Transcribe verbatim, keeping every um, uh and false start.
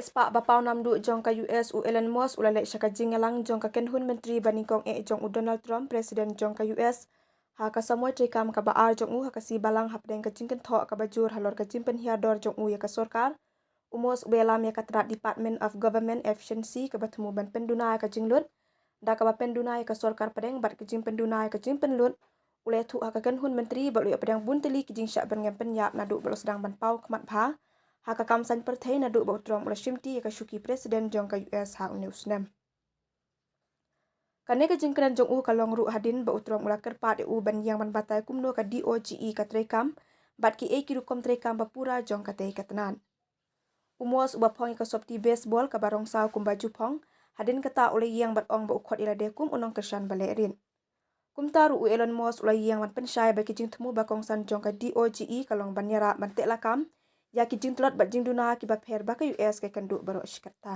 Spah ba paw nam duh jong ka U S u Elon Musk u la leit sha ka jingïalang jong ka kynhun myntri ba nyngkong eh jong u Donald Trump, President jong ka U S, ha ka samoi treikam kaba ar jong u ha ka sngi Balang hapdeng ka jingkynthoh kaba jur halor ka jingpynhiar dor jong u ïa ka sorkar. U Musk u ïalam ïa ka tnat Department of Government Efficiency kaba thmu ban pynduna ïa ka jinglut. Da kaba pynduna ïa ka sorkar pdeng bad ka jingpynduna ïa ka jingpynlut, u la ïathuh ha ka kynhun myntri ba u la ïoh pdeng bun tylli ki jingshah byrngem pynïap naduh ba u la sdang ban paw khmat bha ha ka kam saiñ pyrthei naduh ba u Trump u la shimti ïa ka shuki President jong ka U S ha une u snem. Kane ka jingkren jong u ka long ruh hadien ba u Trump u la kyrpad ïa u ban ïeng ban batai kumno ka D O G E ka treikam bad kiei ki rukom treikam ba pura jong katei ka tnat. U Musk uba phong ïa ka sopti baseball kaba rong saw kumba ju phong, hadien kata u la ïeng bad ong ba u khot ïa lade kum u nongkyrshan ba leh rit. Kumta ruh u Elon Musk u la ïeng ban pynshai ba ki jingthmu ba kongsan jong ka D O G E ka long ban ïarap ban teh lakam ïa ki jingtlot bad jingduna kiba pher ba ka U S ka ïakynduh baroh shi katta.